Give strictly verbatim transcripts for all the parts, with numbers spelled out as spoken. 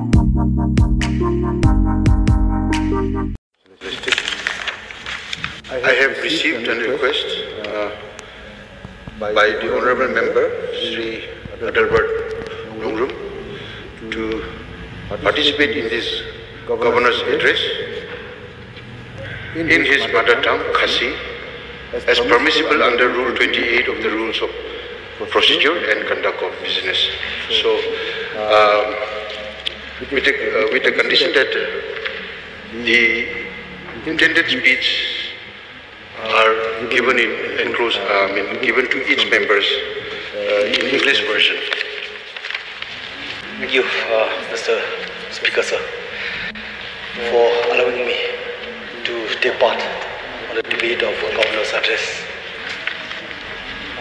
I have received a request uh, by the Honorable Member, Shri Adelbert Nongrum, to participate in this Governor's address in his mother tongue, Khasi, as permissible under Rule twenty-eight of the Rules of Procedure and Conduct of Business. So, um, with the, uh, with the condition that uh, the intended speech are given in enclosed, I mean, given to each members uh, in English version. Thank you, uh, Mister Speaker, sir, for allowing me to take part on the debate of Governor's Address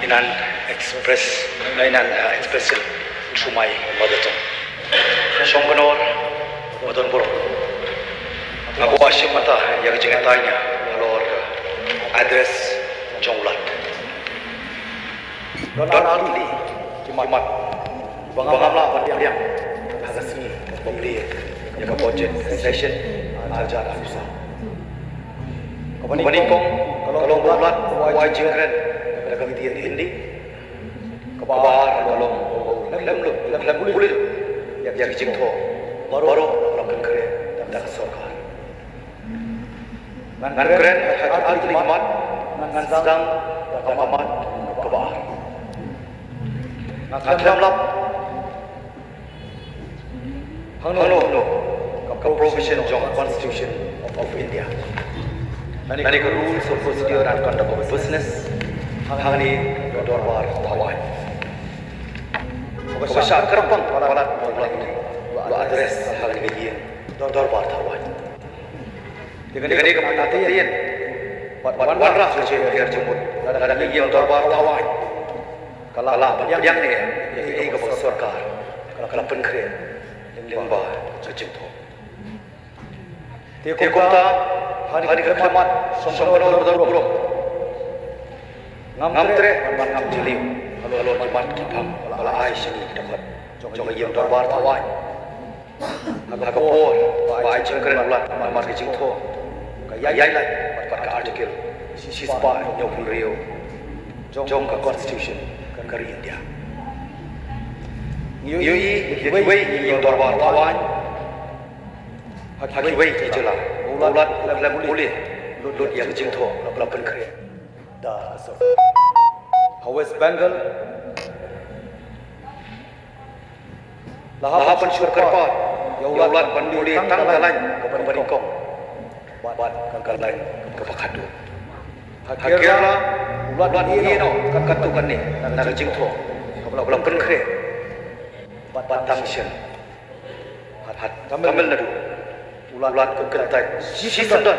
in an express, in an uh, expression through my mother tongue. Shong Kynor, Wadon Boro. Nga kwah shim mynta ïa ka jingïatai nia halor ka address jong u Lat. Don ar tylli ki mat ba ngam lah ban pdiang ha ka sngi ba plie ïa ka budget session ar hajar arphew saw. Kaba nyngkong ka long ba u Lat u ai jingkren da ka ktien Hindi. Kaba ar ka long ba u khlem lut, khlem pule ïa ka jingthoh baroh ba la pynkhreh da ka sorkar. Ngan kren ha ki ar tylli ki mat, ngan sdang da ka mat kaba ar. Nga khlem lap hangno hangno ka provision jong Constitution of India lane ka Rules of Procedure and Conduct of Business ha kane ka dorbar thawaiñ. Kaba shah kyrpang palat ba u Lat u la address ha kane ka ïing dorbar thawaiñ. Te kane ka ktien bad wanrah ka jingpher jingmut lada ka ïing dorbar thawaiñ ka lah ban pdiang ne ïa kaei kaba ka sorkar ka la pynkhreh lyngba ka jingthoh. Te kumta ha kane ka khmat Shong Kynor Wadon Boro, ngam treh ban ngam jylliew halor ki mat ki phang ba la ai sha ngi ki dkhot jong ka ïing dorbar thawaiñ. Ha ka por ba ai jingkren u Lat namar ka jingthoh ka ïaid lait bad ka Article shispah hynñiewphew hynriew jong ka Constitution ka ri India. Ngi ïohi ïa kiwei ki ïing dorbar thawaiñ ha kiwei ki jylla ba u Lat u khlem pule lut ïa ka jingthoh ba la pynkhreh da ka sorkar. Ha West Bengal la hap ban shu kyrpad ïa u Lat ban pule tang ka lain kaba nyngkong bad ka lain kaba khatduh. Ha Kerala u Lat u ïeh noh katto katne na ka jingthoh kaba la pynkhreh bad tang shen. Ha Tamil Nadu u Lat u kyntait shisyndon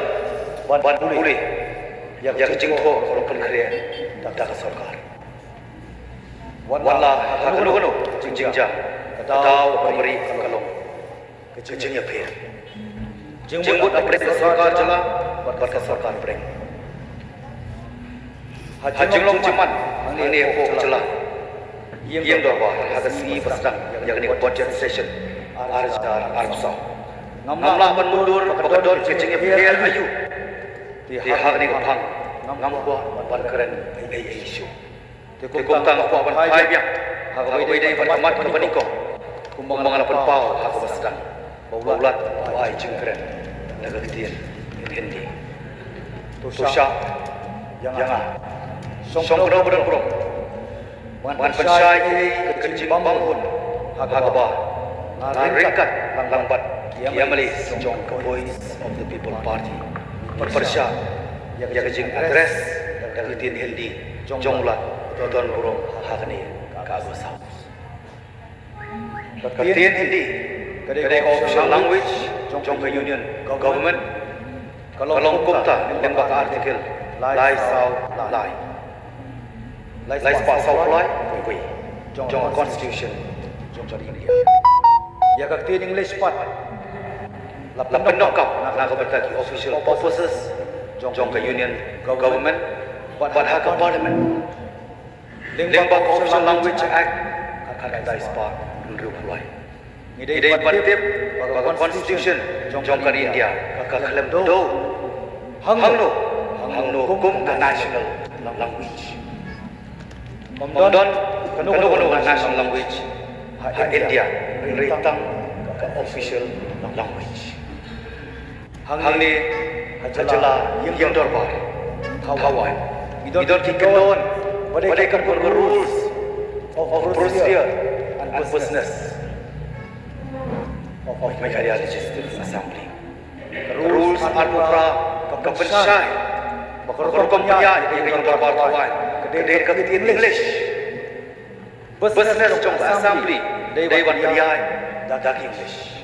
ban pule ïa ka jingthoh kaba la pynkhreh da ka sorkar. Wat la ha kano kano ka jingjia, ka daw kaba rieh ka long ka jingïapher, jingmut hapdeng ka sorkar jylla bad ka sorkar pdeng. Ha jinglong jingman hangne hapoh ka jylla, ïing dorbar ha ka sngi ba sdang ïa kane ka budget session ar hajar arphew saw, ngam lah ban mutdur ba ka don ka jingïapher aïu. Te ha kane ka phang ngam kwah ban kren ei ei shuh. Te kumta nga kwah ban phai biang ha kawei de ka mat kaba nyngkong, kumba nga la pynpaw ha kaba sdang, ba u Lat u ai jingkren da ka ktien Hindi. To shah ïa nga Shong Kynor Wadon Boro ban pynshai ïa ka jingbym hun ha kaba nga ryngkat lang bad ki MLAs jong ka Voice of the People Party, pyrshah ïa ka jing address da ka ktien Hindi jong u Lat Wadon Boro ha kane ka August House. Ka ktien Hindi ka dei ka official language jong ka Union Government. Ka long kumta lyngba ka Article lai saw lai, lai spah saw phew lai, jong ka Constitution jong ka India. Ïa ka ktien English pat la pyndonkam na ka bynta ki official purposes jong ka Union Government bad ha ka Parliament. Lyngba ka Official Language Act ka khatkhyndai spah hynriew phew lai. Ngi dei ban tip ba ka constitution jong ka India ka khlem do hangno hangno kum ka national language. Ym don kano kano ka national language ha India, hynrei tang ka official language. Hangne ha jylla ïing dorbar Thawaiñ ngi don ki kyndon ba dei ka rules of procedure and business of Meghalaya Legislative Assembly. Rules arphew phra ka pynshai ba ka rukom pynïaid ïing dorbar Thawaiñ ka dei ka ktien English. Business jong ka assembly dei ban pynïaid da ka English.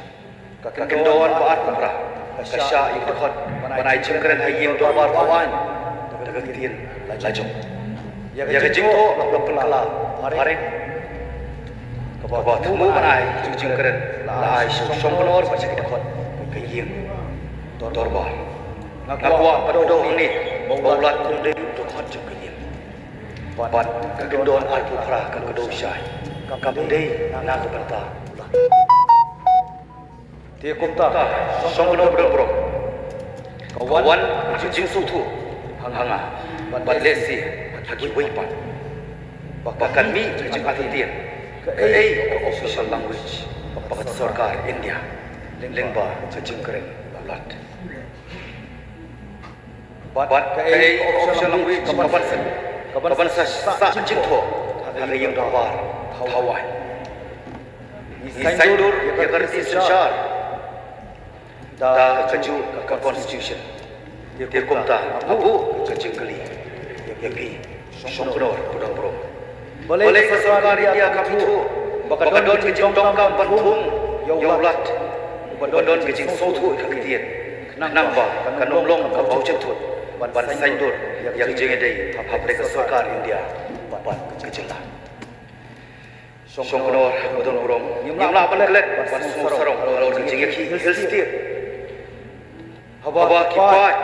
Ka kyndon ba arphew phra ka shah ïa ka dkhot ban ai jingkren ha ïing dorbar Thawaiñ da ka ktien la jong. Ïa ka jingthoh ba pynkylla phareng kaba thmu ban ai jingkren la ai sha u shongknor bad sha ki dkhot ka ïing dorbar. Nga kwah ban kdew hangne ba u Lat um dei u dkhot jong ka ïing. Bad ka kyndon arphew phra ka kdew shai kam dei na ka bynta u Lat. Te kumta, shongknor ba don burom, ka wan ka jingsngewthuh ha nga bad lehse ha kiwei pat ba kan mih ka jingartatien kaei ka official language ba ka sorkar India lyngba ka jingkren u Lat. Bad kaei ka official language ka ban sa, ka ban sa sah jingthoh ha ka ïing dorbar Thawaiñ. Ngi saiñdur ïa ka riti synshar da kajuh ka constitution. Te kumta nga buh ka jingkylli ïa phi shongknor ba don burom. Balei ka sorkar India kam ithuh ba ka don ka jingdonkam ban thung ïa u Lat uba don ka jingsngewthuh ïa ka ktien, khnang ba kan ym long ka bawjynthut ban saiñdur ïa ka jingïadei hapdeng ka sorkar India bad ka jylla. Shongknor ba don burom, ngim lah ban klet ban sngewsarong halor ka jingïakhih Hill State. Haba ki paid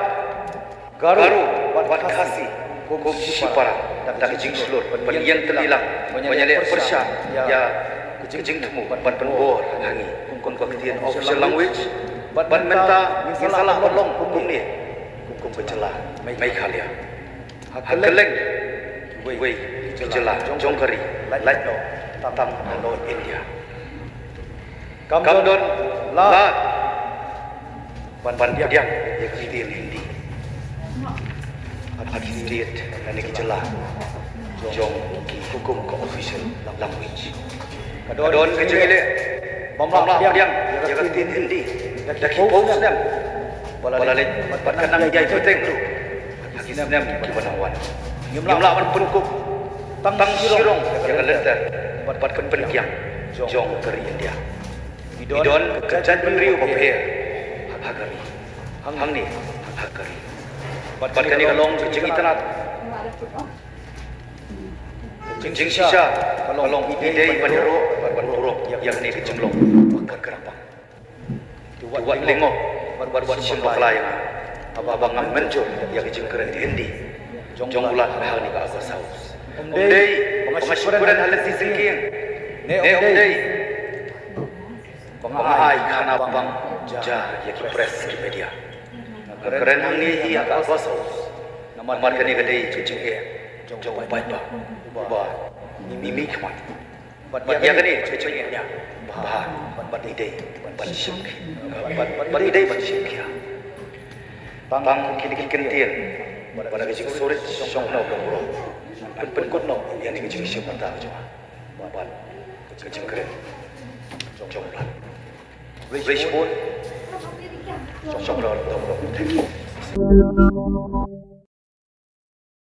Garo bad Khasi kum shipara da ka jingshlur ban ïeng tylli lang ban ïaleh pyrshah ïa ka jingthmu ban pynbor ha ngi kum ka ktien official language, bad mynta ngin sa lah ban long kumne kum ka jylla Meghalaya. Ha kylleng kiwei ki jylla jong ka ri, lait noh tang ha North India, kam don lad ban pdiang ïa ka ktien Hindi ha ki state lane ki jylla jong ki kum ka official language. Ka don ka jingïaleh bym lah pdiang ïa ka ktien Hindi da ki phew snem ba la leit bad kan nang ïai bteng ruh ha ki snem kiba nang wan. Ngim lah ban pynkup tang shirong ïa ka lynter bad ka pynkiang jong ka ri India. Ngi don ka jaitbynriew ba pher ha ka ri, hangne ha ka ri. Bad kane ka long ka jingitynnad, ka jingshisha, ka long i dei ban ïaroh bad ban burom ïa kane ka jinglong ba kyrpang. Te wat lyngngoh bad wat shim bakla ïa nga haba ngam mynjur ïa ka jingkren Hindi jong u Lat ha kane ka August House. Ym dei ba nga shu kren ha lynti syngkien, ne ym dei ba nga ai khana bang ja ïa ki press ki media. Nga kren hangne hi ha ka August House namar kane ka dei ka jingeh jong u paidbah uba mih mih khmat. Bad ïa kane ka jingeh bha bad i dei ban shim, bad i dei ban shim khia. Tang kine ki kyntien bad ka jingsngewrit shongknor ba don burom, pynkut noh ïa kane ka jingshim bynta ka jong nga bad ka jingkren jong u Lat. Khublei shibun shongknor ba don burom. Thank you.